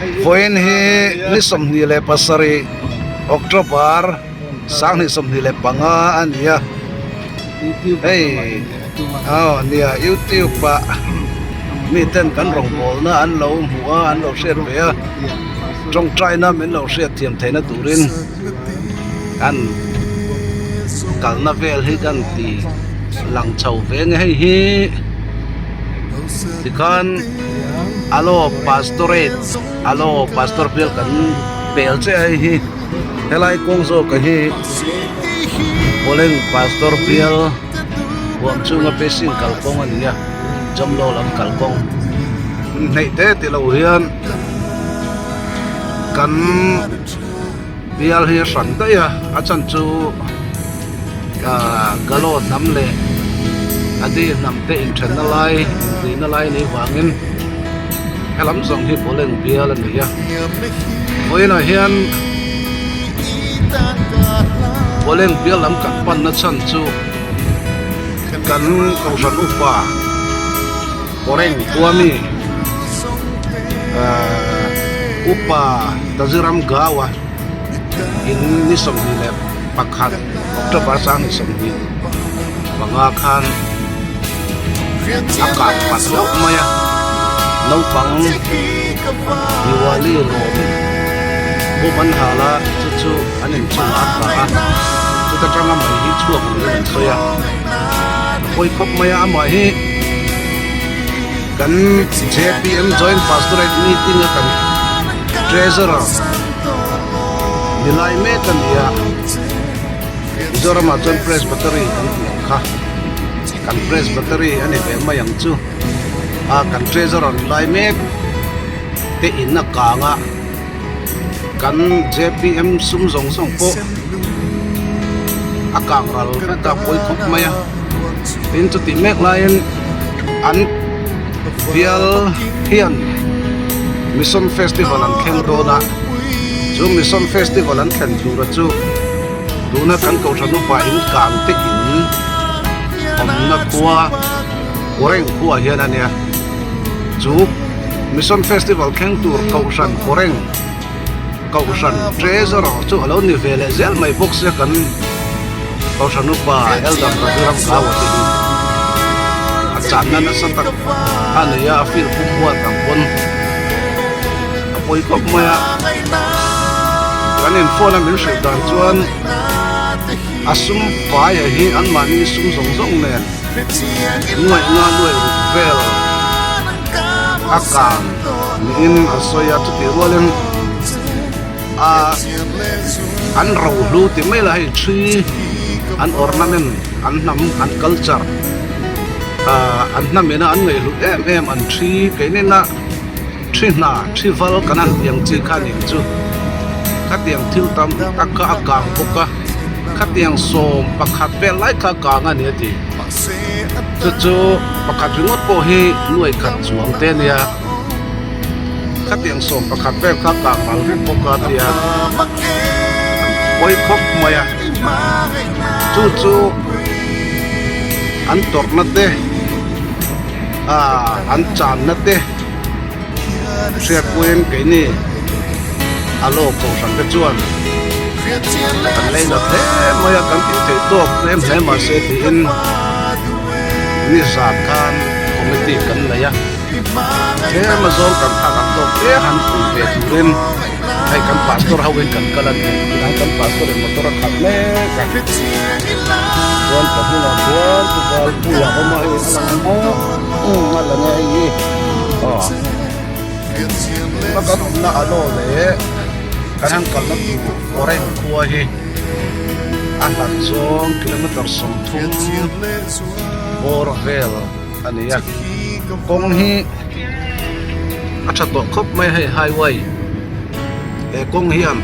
Vawiin hi ni 27 October 2025 a ni a hei aw nia youtube ah miten kan rawngbawlna an lo hmu a an lo hriat ve a tawngtaina min lo hriat thiam theihna turin kan kalna vel hi kan ti lang chho ve a ni hei hi tikhan alo pastorate alo pastor bial kan pel che a hei hi helai kawng zawk a hi Pawleng pastor bial huam chhunga basin kalkawng a ni a Jamlo lam kalkawng hneih te ti lo hian kan bial hi a hran daih a a chhan chu ahh Galo hnam leh Adi hnam te inthenna lai intuina lai a nih vangin helam zawng hi Pawleng bial a ni a vawiinah hian Pawleng bial lam kan panna chhan chu kan kohhran upa Pawleng khua mi ahh upa Taziram Gawa in ni 21 October 2025 khan a kah pat hlauh mai a naupang Diwali lawm bawm an hal a chu chu an inchungah a tla a chuta tanga mai hi chhuak niin an sawi a a pawi khawp mai a amah hi kan J_P_M Joint Pastorate Meeting a kan Treasurer ni lai mek a ni a Mizoramah chuan Presbytery kan tih ang kha kan Presbytery a ni ve mai ang chu a kan Treasurer ni lai mek te in a kang a kan J_P_M sum zawng zawng pawh a kang ral vek a pawi khawp mai a tin chutih mek laiin an bial hian mission festival an thleng dawn a chu mission festival an thlen tura chu tuna kan kohhran upa in kang te in awmna khua Kawreng khua hian a nia chu mission festival thleng tur kohhran Kawreng kohhran treasurer chu a lo ni ve leh zel mai bawk sia kan kohhran upa Elder Raviram Gawa te hi a channa nasa tak a nei a a field pum huat ang pawn a pawi khawp mai a kan in phone a min hrilh dan chuan a sum faia hi anmahni sum zawng zawng nen nuaih nga nuaih ruk vel a kang niin a sawi a chutih rualin a an rohlu ti mai la hei thi an ornament an hnam an culture ah an hnam ina an ngaihhlut em em an thi keinin a thi hna thi val kan han tih ang chi kha ning chu khatiang thil tam tak kha a kang bawk a khatiang sawm pakhat vel lai kha a kang a ni a ti chu chu pakhat ringawt pawh hi nuai khat chuang te a nia khatiang sawm pakhat vel kha a kang ral vek bawk a tia an pawi khawp mai a chu chu an tawrhna te ah an channa te. Hriatpuiin keini a law kohhran te chuan kan lei nat hle mai a, kan tih theih tawk tlem hle mahse tiin nizan khan committee kan nei a, tlem a zawng kan thlak ang tawk hle han pui ve turin hei kan pastor ho in kan kal a ni, tunah kan pastor in motor a khalh mek a, chuan ka hnungah chuan pu Valpuia a awm a hei a lang ang maw a lang e hei hi. Tuna kan awmna a law leh kan han kalna tur Kawreng khua hi a hlat zawng kilometer 30 bawr vel a ni a kawng hi a tha tawh khawp mai a hei highway he kawng hian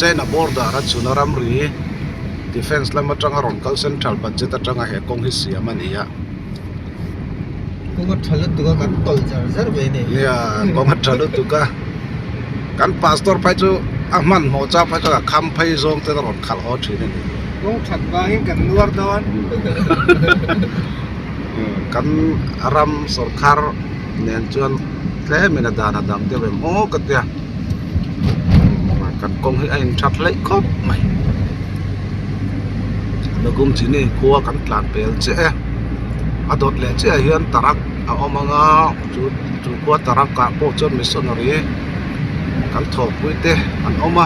China border a chhuna ramri defence lam atanga rawn kal central budget atanga he kawng hi siam a ni a. Kawng a tha lutuk a kan tawlh zar zar mai a ni. Nia kawng a tha lutuk a kan pastor phei chu a hmanhmawh chang phei chuan a kham phei zawng ten a rawn khalh haw thin a ni. Kawng that vangin kan nuar dawn. Kan ram sorkar nen chuan. tlemin a dan a dang deuh em aw ka tia kan kawng hi a in that hleih khawp mai Lagumchini khua kan tlan pel chiah e a dawt leh chiah ah hian truck a awm ang a chu chu khua truck ah pawh chuan missionary kan thawhpui te an awm a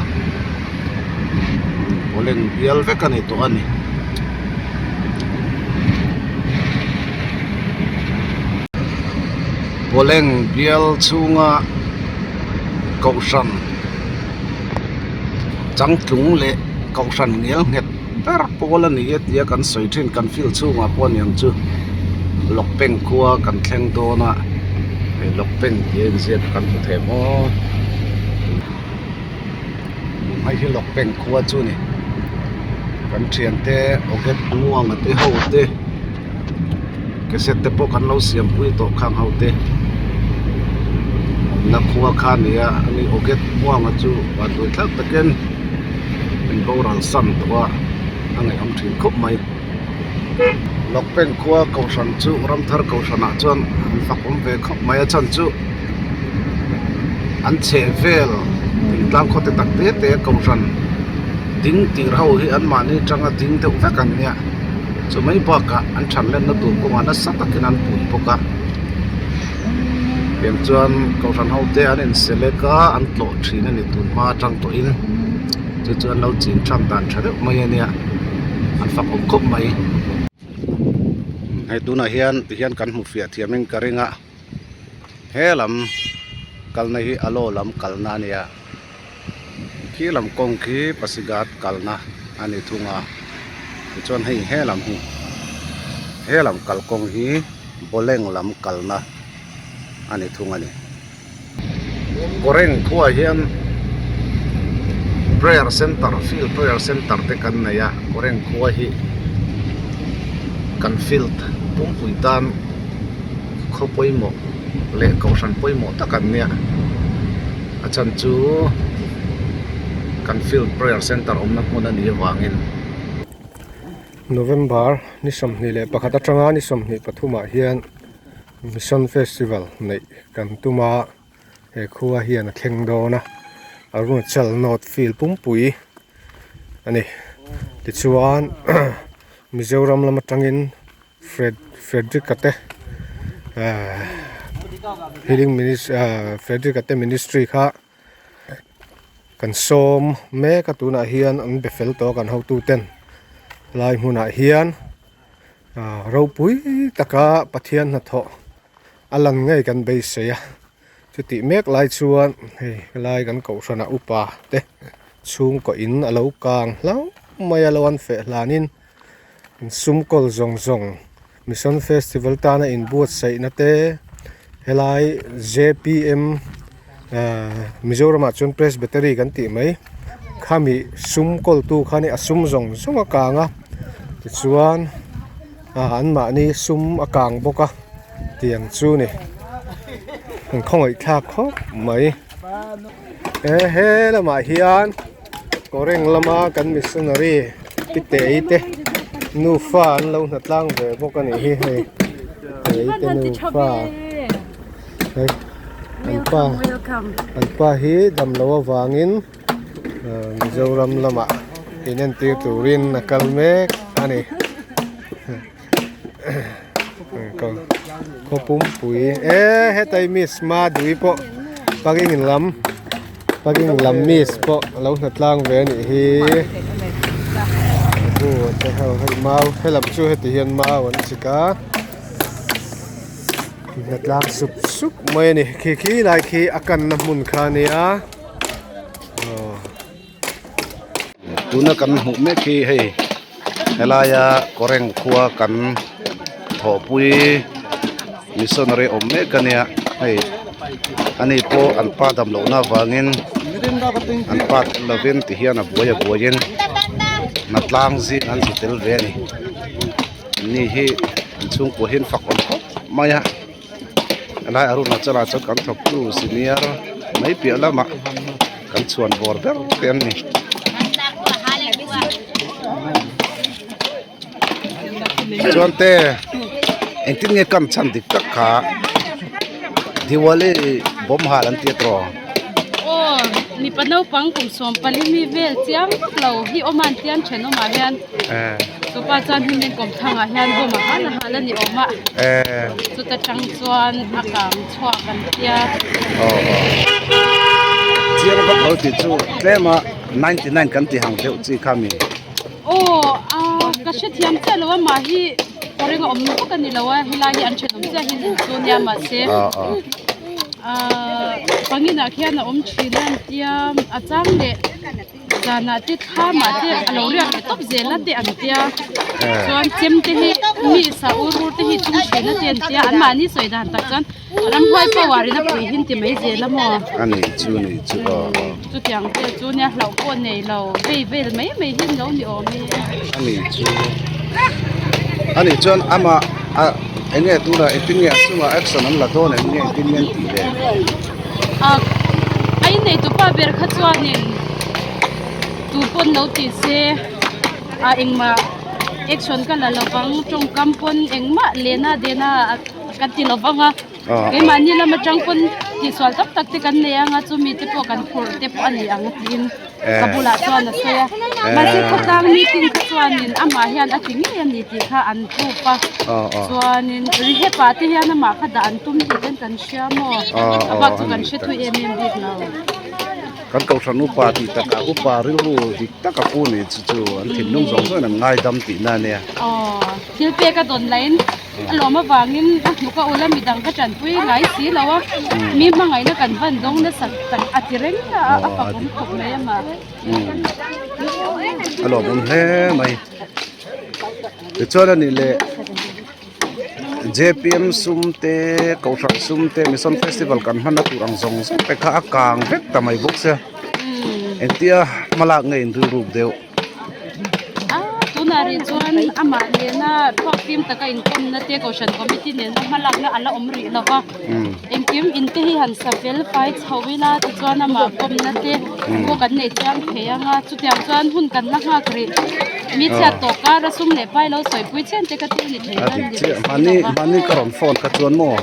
pawleng bial vek a ni tawh a ni. Pawleng bial chhunga kohhran changtlung leh kohhran ngel nghet ber pawl a ni e tia kan sawi thin kan field chhungah pawh aniang chu Lawkpeng khua kan thleng dawn a hei Lawkpeng tih a inziak kan hmu thei maw hei hi Lawkpeng khua chu a ni kan thiante Awket Muanga te ho te cassette te pawh kan lo siam pui tawh khang ho te awmna khua kha a ni a ani Awket Muanga chu vanduai thlak takin min boral san tawh a a ngaihawm thin khawp mai Lawkpeng khua kohhran chu Ramthar kohhranah chuan an fak awm ve khawp mai a chhan chu an chheh vel thingtlang khaw te tak te te kohhran ding tir ho hi an mahni atanga ding deuh vek an nia chu mai bakah an than lenna tur kawngah nasa takin an pui bawk a tiang chuan kohhran ho te an in select a an tlawh thin a ni tun hma atang tawhin chu chu an lo chin tham dan tha deuh mai a nia an fak awm khawp mai hei tunah hian tihian kan hmu fiah thiam in ka ring a he lam kalna hi a law lam kalna a nia khi lam kawng khi Pasighat kalna a ni thung a tichuan hei he lam hi he lam kalkawng hi Bawleng lam kalna a ni thung a ni. Kawreng khuaah hian prayer center field prayer center te kan nei a Kawreng khua hi kan field pumpui tan khaw pawimawh leh kohhran pawimawh tak an nia a chhan chu kan field prayer center awmna hmun a nih avangin. November ni 21 atanga ni 23 ah hian Mission Festival neih kan tum a, he khua hian a thleng dawn a, Arunachal North Field pumpui a ni. Tichuan Mizoram lam atangin Fred Frederick-a te ahh Healing Minis ahh Frederick-a te Ministry kha kan sawm mek a tunah hian an be fel tawh a kan hotu ten helai hmunah hian. Aaa ropui taka Pathian hnathawh a lan ngei kan beisei a chutih mek lai chuan hei helai kan kohhranah upa te chhungkaw in a lo kang hlauh mai a lo an feh hlanin sum kawl zawng zawng mission festival tana inbuatsaihna te helai J P M aaa Mizoramah chuan presbytery kan tih mai khami sum kawltu kha a sum zawng zawng a kang a tichuan ah anmahni sum a kang bawk a tiang chu ni an khawngaih thlak khawp mai he he lamah hian kawreng lama kan missionary pitei te nufa an lo hnatlang ve bawk a nih hi hei pitei te nufa hei an pa an pa hi damlo avangin Mizoram lamah inentir turin a kal mek a ni khaw pumpui e hetai miss Madui pawh parking lam parking lam miss pawh a lo hnatlang ve a nih hi hei mau helam chu heti hian mau an chik a. Hnatlang sup sup mai a ni khi khi lai khi a kanna hmun kha a nia aw. Tuna kan hmuh mek hi hei helaia Kawreng khua kan thawhpui missionary awm mek a nia hei ani pawh an pa dam lohna avangin an pa tel lovin ti hian a buai a buaiin hnatlang zing an zu tel ve a ni. Ni hi an chhungkua hian fak awm khawp mai a helai Arunachal ah chuan kan thawktu senior mai piah lamah kan chhuan bawr ber te an ni. Chuan te engtin nge kam chhan dik tak kha Diwali Bomb hal an ti a tawh. Aw mipa naupang kum 14 mi vel chiang vak lo hi awm a an tian thenawmah hian chupa chuan hnim inkawm thangah hian bomb a hal a hal a ni awm a chuta tang chuan a kang chhuak an tia. Aw aw chiang vak lo tih chu tlem a 99 kan tih ang deuh chi kha mi. Aw a ka hrethiam chiah lo a mah hi kawr eng a awm vak a ni lo a helai hi an thenawm chiah hi chu nia mahse ahh pangin ah khian a awm thin a an tia a chang leh zanah te thlamah te a lo riak leh tawp zel a te an tia chuan chem te hi mi sa ur ur te hi tum thin a te an tia an mahni sawi dan tak chuan Ramhuai power in a pui hin ti mai zel a maw? A nih chu nih chu aw aw. Chutiang vel chu nia hlauh pawh nei lo vei vel mai mai hi an lo ni awm e. A nih chu a nih chuan amah a eng nge tunah engtin nge a chungah action an la dawn em nge engtin nge an tih ve? A a inneitu pa ber kha chuanin tu pawn lo ti se a engmah action ka la lovang tawngkam pawn engmah lena dena a. Kan ti lo vang a, keimahni lam atang pawn tihsual tam tak te kan nei ang a, chumi te pawh kan phurh te pawh a ni ang tiin ka bulah chuan a sawi a. Mahse khawtlang meeting kha chuanin amah hian a ti ngei a ni tih kha an proof a, chuanin rehab ah te hian amah kha dah an tum tih ten kan hria maw, a bak chu kan hre thui em em bik lo. Kan kohhran upa tih takah upa rilru dik tak a pu ni chu chu an thinlung zawng zawngin an ngaidam tihna a nia. Aw, thil pek a dawn laiin. A lawm avangin a hnuk a ul a midang ka tanpui ngai si lo a, mi hmangaihna kan van dawng nasa tak a ti reng a, a fak awm khawp mai a mah. A lawmawm hle mai. Tichuan a nih leh J_P_M sum te Kohhran sum te Mission Festival kan hmanna tur ang zawng zawng te kha a kang vek ta mai bawk sia. Engtia hmalak nge inrilruk deuh. A tunah rih chuan amah nena thluak fim taka inkawmna te kohhran committee nena hmalakna a la awm rih lo va engkim in te hi han sa fel fai chho ila tichuan amah kawmna te pawh kan nei chiang thei ang a chutiang chuan hun kan la nghak rih mi chhiat tawh kar a sum leh pai lo sawipui chen te ka thil ni thei a dik chiah mahni mahni ka rawn phone kha chuan maw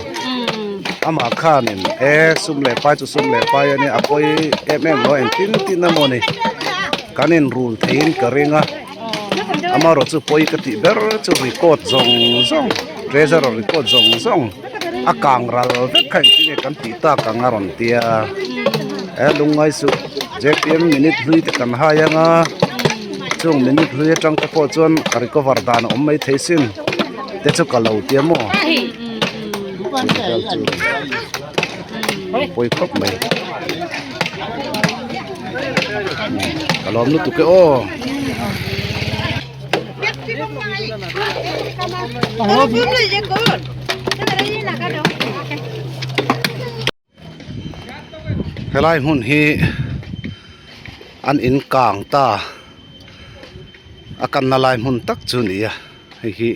amah khanin e sum leh pai chu sum leh pai a nia a pawi em em lo engtin tin emaw ni. Kan inrul theiin ka ring a, amaherawh chu pawi ka tih ber chu record zawng zawng treasurer record zawng zawng a kang ral vek kha engtin nge kan tih tak ang a rawn ti a, he lungngai suh J_P_M minute hlui te kan hai ang a, chung minute hlui atang te pawh chuan a recover dan a awm mai thei sin te chu ka lo ti a maw chu pawi khawp mai. Ka lawm lutuk e aw. Helai hmun hi an in kang ta a kanna lai hmun tak chu a ni a hei hi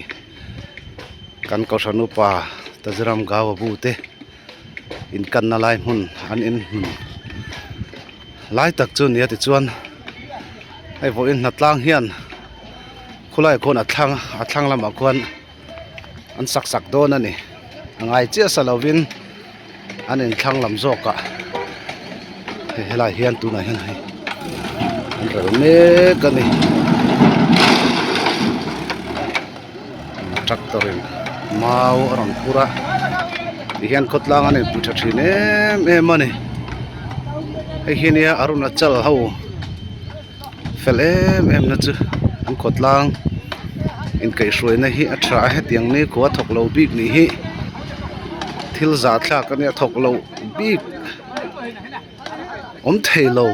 kan kohhran upa Taziram Gawabu te. Inkanna lai hmun an in hmun lai tak chu nia tichuan hei vawiin hnatlang hian khawlaiah khuan a thlang a thlang lamah khuan an sak sak dawn a ni a ngai chiah sa lovin an inthlang lam zawkah hei helai hian tunah hian hei an rel mek a ni tractor in mau a rawn phur a tihian khawtlang an inpui tha thin em em a ni hei hi nia Arunachal ho fel em em na chu an khawtlang inkaihhruaina hi a tha a hetiang ni khua thawk lo bik nih hi thil zahthlak a nia thawk lo bik awm thei lo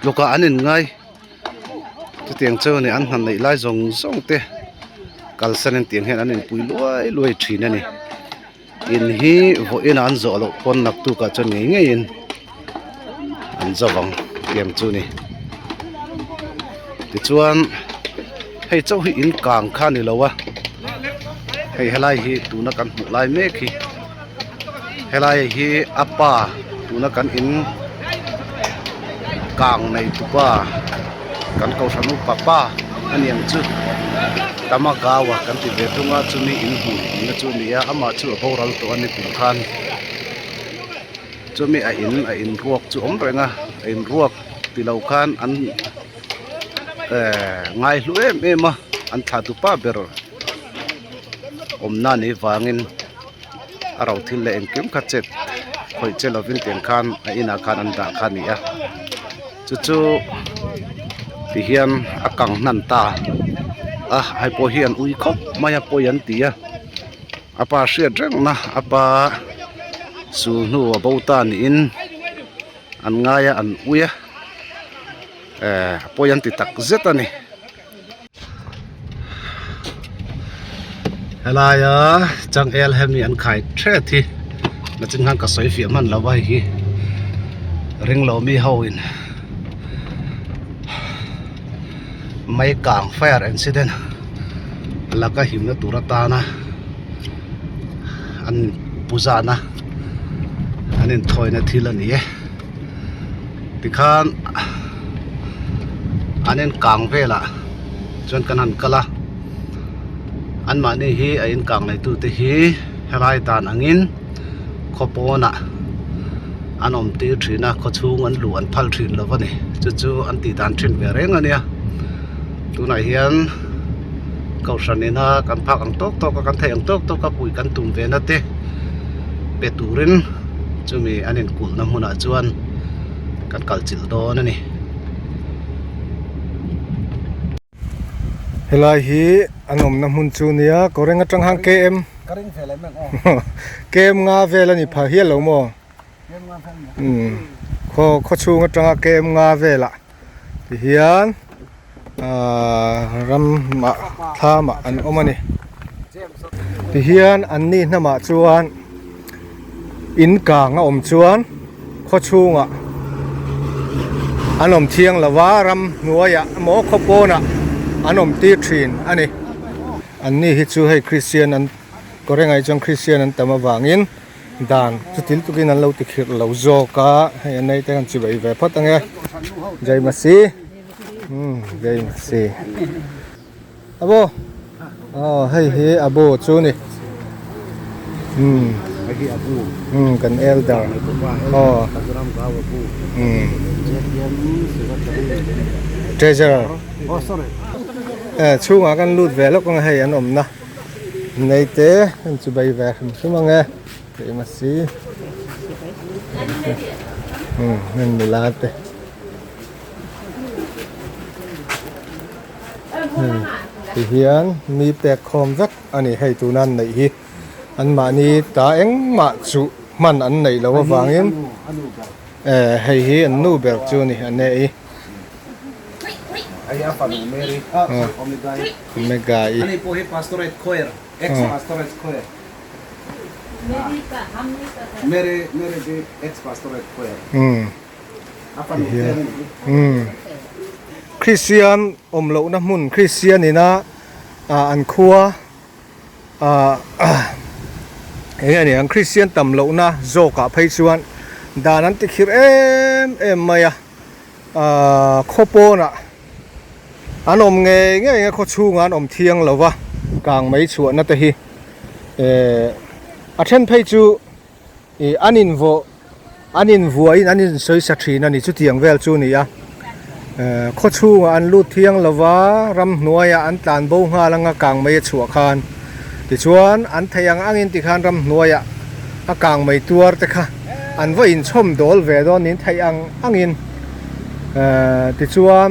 tlukah an inngai. Chutiang chuan an hna neih lai zawng zawng te kalsan in tiang hian an inpui luai luai thin a ni in hi vawiin ah an zawh loh pawn naktuk ah chuan ngei ngei in an zo vang tiang chu a ni tichuan hei chauh hi in kang kha a ni lo a hei helai hi tuna kan hmuh lai mek hi. Helai hi a pa tuna kan in kang nei tupa kan kohhran upa pa a ni ang chu Tamagawa kan ti ve thung a chumi in hmun na chu a ni a amah chu a boral tawh a ni kum khan. Chumi a in a in ruak chu awm reng a a in ruak ti lo khan an ehh ngai hlu em em a an thlah tu pa ber awmna nih vangin a ro thil leh engkim kha chet khawih che lovin tiang khan a inah khan an dah kha a ni a chu chu ti hian a kang hnan ta a hei pawh hi an ui khawp mai a pawi an ti a a pa hriat reng na a pa sul hnu a bo ta niin an ngai a an ui a eh pawi an ti tak zet a ni. Helaia changel hemi an khai thet hi nachin khan ka sawi fiah hman lo a hei hi ringlo mi ho in mai kang fire incident laka himna tur atana an puzana an inthawina thil a ni e. Tikhan an in kang velah chuan kan han kal a anmahni hi a in kang nei tute hi helai dan angin khaw pawnah an awm tir thin a khaw chhung an luh an phal thin lo a ni chu chu an tih dan thin ve reng a nia tunah hian kohhran ina kan phak ang tawk tawk a kan theih ang tawk tawk a puih kan tum ve na te pe turin. Chumi an inkulhna hmunah chuan kan kal chilh dawn a ni. Helai hi an awmna hmun chu nia kaw reng atang khan KM KM nga vel a ni phah hial lo maw umm khaw khaw chhung atanga KM nga velah ti hian ahh ramah thlamah an awm a ni tihian an ni hnamah chuan in kang a awm chuan khaw chhungah an awm thiang lo va ram hnuaiah emaw khaw pawnah an awm tir thin a ni an ni hi chu hei Christian an kaw rengah hi chuan Christian an tam avangin Dan chutil tukin an lo ti khirh lo zawk a hei a nei te khan chibai ve phawt ange Jai Masi umm Jai Masi abo aw hei hi abo chu ni umm hei hi abu umm kan elder aw umm treasurer eh chhungah kan lut ve lawk ang hei an awmna. Nei te an chu bai ve hrim hrim ang e tih ma si umm heng nula te heng ti hian mi pek khawm vek a ni hei tuna an neih hi an mahni ta engmah chuh hman an neih loh avangin eh hei hi an nu ber chu a ni a ne i. Hei a fanu Mary ah sorry Omegai. Omegai. Ani pawh hi pastorate choir ex pastorate choir. Mary Mary hi ex pastorate choir. Umm. A fanu te an ni. Umm. Kristian awm lohna hmun Kristian ina an khua ah eng nge ni ang Kristian tam lohna zawkah phei chuan dan an ti khirh em em mai a. Ahh khaw pawnah an awm ngei ngei a khaw chhungah an awm thiang lo va kang mai chhuahna te hi ehh a then phei chu ih an invaw an invuahin an insawi sa thin a ni chutiang vel chu a ni a ehh khaw chhungah an lut thiang lo va ramhnuaiah an tlan bo nghal anga kang mai a chhuah khan tichuan an theih ang angin tikhan ramhnuaiah a kang mai tuar te kha an va inchhawm dawl ve dawn niin theih ang angin ehh tichuan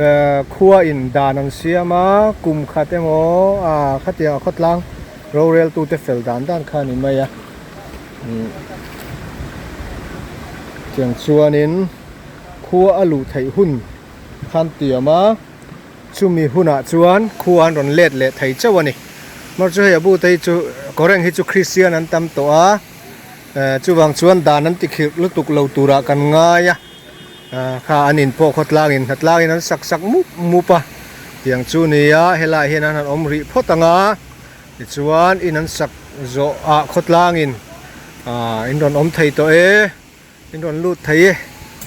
ehh khua in dan an siam a kum khat emaw ah khatiang a khawtlang rorel tute fel dan dan kha a ni mai a umm tiang chuanin khua a luh theih hun khan tiam a. Chumi hunah chuan khua an rawn let leh thei chauh a ni. Mar chu hei a bute hi chu Koreng hi chu Kristian an tam tawh a, eh chuvang chuan dan an ti khirh lutuk lo turah kan ngai a, eh kha an in pawh khawtlangin hnatlangin an sak sak mup mup a, tiang chu ni a helaiah hian an han awm rih phawt ang a, tichuan in an sak zawh ah khawtlangin ah in rawn awm thei tawh e. In rawn lut thei e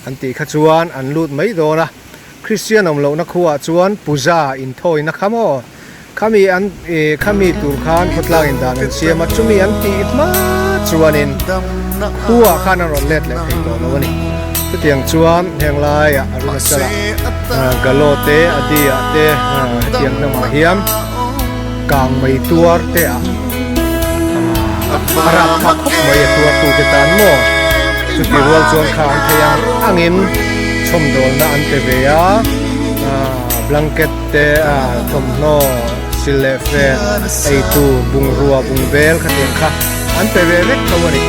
an tih kha chuan an lut mai dawn a, Kristian awm lohna khuaah chuan puja inthawina kha maw? Khami an ih khami tur khan khawtlang in dan an siam a, chumi an tih hma chuanin khuaah khan a rawn let leh thei tawh lo a ni. Chutiang chuan heng laiah Arunachal ah Galo te Adi ah te hetiang hnamah hian kang mai tuar te ah a rap phak khawp mai a tuartu te tan maw chuti rual chuan kha an thei ang angin chhawmdawlna an pe ve a blanket te thawmhnaw sil leh fen eitur bungrua bungbel khatiang kha an pe ve vek tho a ni.